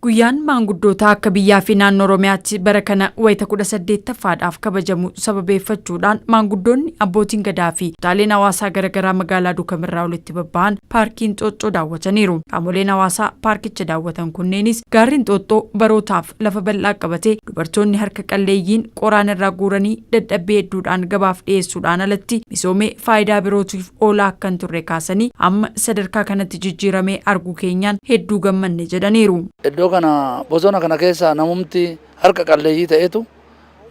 Guyyaan maanguddootaa akka biyyaa fi naannoo Oromiyaatti bara kana wayita 18ffaadhaaf kabajamu sababeeffachuudhaan maanguddoonni, abbootiin gadaa fi kutaaleen hawaasaa garagaraa magaalaa Dukamirraa walitti babba'an paarkii Inxooxxoo daawwataniiru. Qaamoleen hawaasaa paarkicha daawwatan kunneenis gaarri Inxooxxoo barootaaf lafa bal'aa qabatee dubartoonni harka qalleeyyiin qoraan irraa guuranii dadhabbii hedduudhaan gabaaf dhiyeessuudhaan alatti misoomee faayidaa birootiif oolaa akka hin turre kaasanii amma sadarkaa kanatti jijjiiramee arguu keenyaan hedduu gammanne jedhaniiru. Iddoo kana bosona kana keessaa namumti harka qalleeyyii ta'etu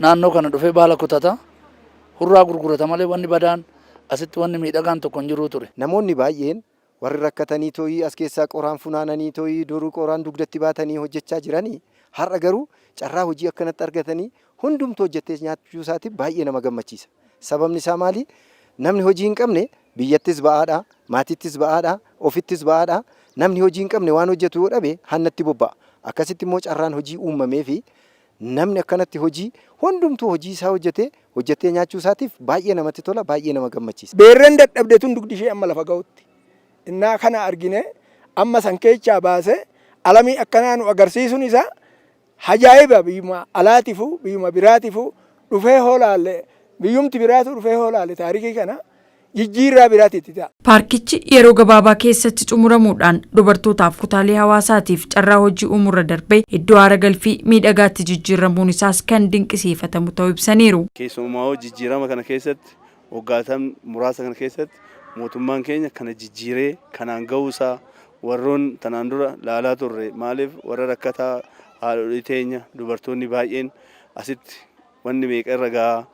naannoo kana dhufee baala kutata, hurraa gurgurata malee wanni badaan asitti wanni miidhagaan tokko hin jiruu ture. Namoonni baay'een warri rakkatanii tooyii as keessaa qoraan funaananii tooyii duruu qoraan dugdatti baatanii hojjechaa jiranii har'a garuu carraa hojii akkanatti argatanii hundumtuu hojjettee nyaachuu isaatiif baay'ee nama gammachiisa. Sababni isaa maali? Namni hojii hin qabne biyyattis ba'aadha, maatittis ba'aadha, ofittis ba'aadha. Namni hojii hin qabne waan hojjetu yoo dhabe hannatti bobba'a. Akkasitti immoo carraan hojii uumameefi namni akkanatti hojii hundumtuu hojii isaa hojjetee hojjettee nyaachuu isaatiif baay'ee namatti tola, baay'ee nama gammachiisa. Beerren dadhabde tun dugdi ishee amma lafa ga'utti. Innaa kana argine amma san keechaa baasee alamii akkanaa nu agarsiisuun isaa hajaa'iba. Biyyuma alaatifu biyyuma biraatifu dhufee hoo laalle, biyyumti biraatu dhufee hoo laalle, taarikii kana jijjiirraa biraati itti ta'a. Paarkichi yeroo gabaabaa keessatti xumuramuudhaan dubartootaaf kutaalee hawaasaatiif carraa hojii uumuurra darbee iddoo haara galfii miidhagaatti jijjiiramuun isaas kan dinqisiifatamu ta'uu ibsaniiru. Keessumaa jijjiirama kana keessatti, waggaatan muraasa kana keessatti, mootummaan keenya kana jijjiiree kanaan ga'uusaa, warroon tanaan dura laalaa turre maaliif warra rakkataa haadholii teenya, dubartoonni baay'een asitti wanni meeqa irra gahaa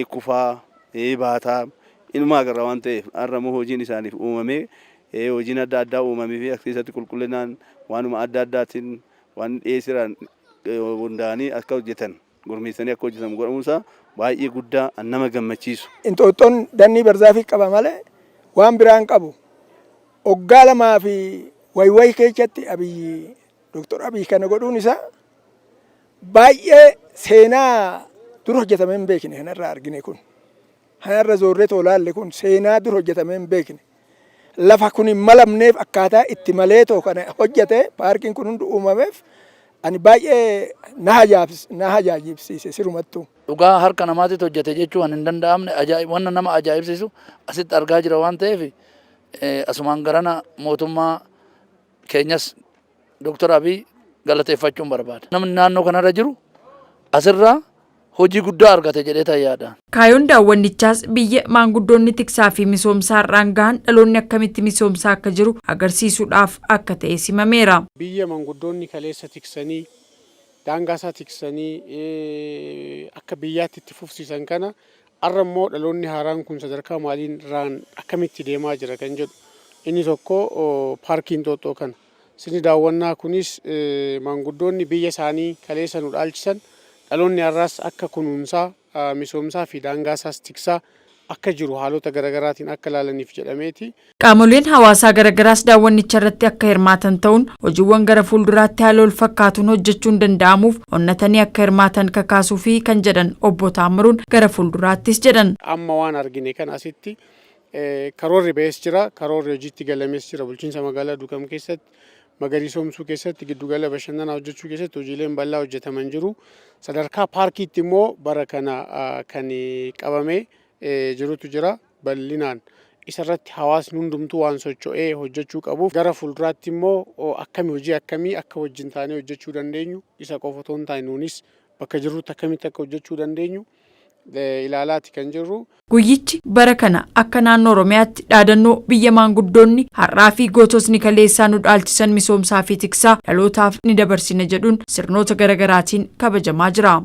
kufaa baataa inumaa agarra waan ta'eef, har'a immoo hojiin isaaniif uumamee, hojiin adda addaa uumamee fi as keessatti qulqullinaan waanuma adda addaatiin waan dhiyeessiiraan hundaa'anii akka hojjetan gurmeessanii akka hojjetamu godhamuusaa baay'ee guddaa nama gammachiisu. Inxooxxoon dannii barzaafii qaba malee waan biraan qabu. Waggaa 2 fi wayi keessatti Abiyyi, Doktor Abiyyi kana godhuun isaa baay'ee seenaa dur hojjetamee hin beekne kanarraa argine kun. Kanarra zoorree toolaalle kun seenaa dur hojjetamee hin beekne. Lafa kun hin malamneef akkaataa itti malee too kana hojjete, paarkiin kun hundi uumameef, ani baay'ee na ajaa'ibsiise sirumattuu. Dhugaa harka namaatitti hojjete jechuu waan hin danda'amne ajaa'ib, wanna nama ajaa'ibsiisu asitti argaa jira waan ta'eef, asumaan garana mootummaa keenyas Dr. Abiy galateeffachuun barbaada. Namni naannoo kanarra jiru asirraa hojii guddaa argate jedhee tan yaada. Kaayoon daawwannichaas biyya maanguddoonni tiksaa fi misoomsaa har'aan gahan dhaloonni akkamitti misoomsaa akka jiru agarsiisuudhaaf akka ta'e simameera. Biyya manguddoonni kaleessa tiksanii, daangaa isaa tiksanii akka biyyaatti itti fufsiisan kana har'a immoo dhaloonni haaraan kun sadarkaa maaliin irraan akkamitti deemaa jira kan jedhu inni tokko paarkii Inxooxxoo kana. Sirni daawwannaa kunis maanguddoonni biyya isaanii kaleessa nu dhaalchisan dhaloonni har'aas akka kunuunsaa, misoomsaa fi daangaa isaas tiksaa akka jiru haalota garaagaraatiin akka ilaalaniif jedhameeti. Qaamoleen hawaasaa garagaraas daawwannicha irratti akka hirmaatan ta'uun hojiiwwan gara fuulduraatti haala wal fakkaatuun hojjechuun danda'amuuf onnatanii akka hirmaatan kakaasuu fi kan jedhan obbo Taammiruun, gara fuulduraattis jedhan. Amma waan argine kana asitti karoorri ba'ees jira, karoorri hojiitti galames jira. Bulchiinsa magaalaa Duukam keessatti magariisomsuu keessatti, giddugala bashannanaa hojjechuu keessatti hojiileen bal'aa hojjetaman jiru. Sadarkaa paarkiitti immoo bara kana kan qabamee jirutu jira bal'inaan. Isarratti hawaasni hundumtuu waan socho'ee hojjechuu qabuuf, gara fuulduraatti immoo akkami hojii akkamii akka wajjin taanee hojjechuu dandeenyu, isa qofa otoo hin taane nuunis bakka jirrutti akkamitti akka hojjechuu dandeenyu ilaalaati kan jirru. Guyyichi bara kana akka naannoo Oromiyaatti dhaadannoo "Biyya maanguddoonni har'aa fi goototni kaleessaa nu dhaalchisan misoomsaa fi tiksaa dhalootaaf ni dabarsina" jedhuun sirnoota garaagaraatiin kabajamaa jira.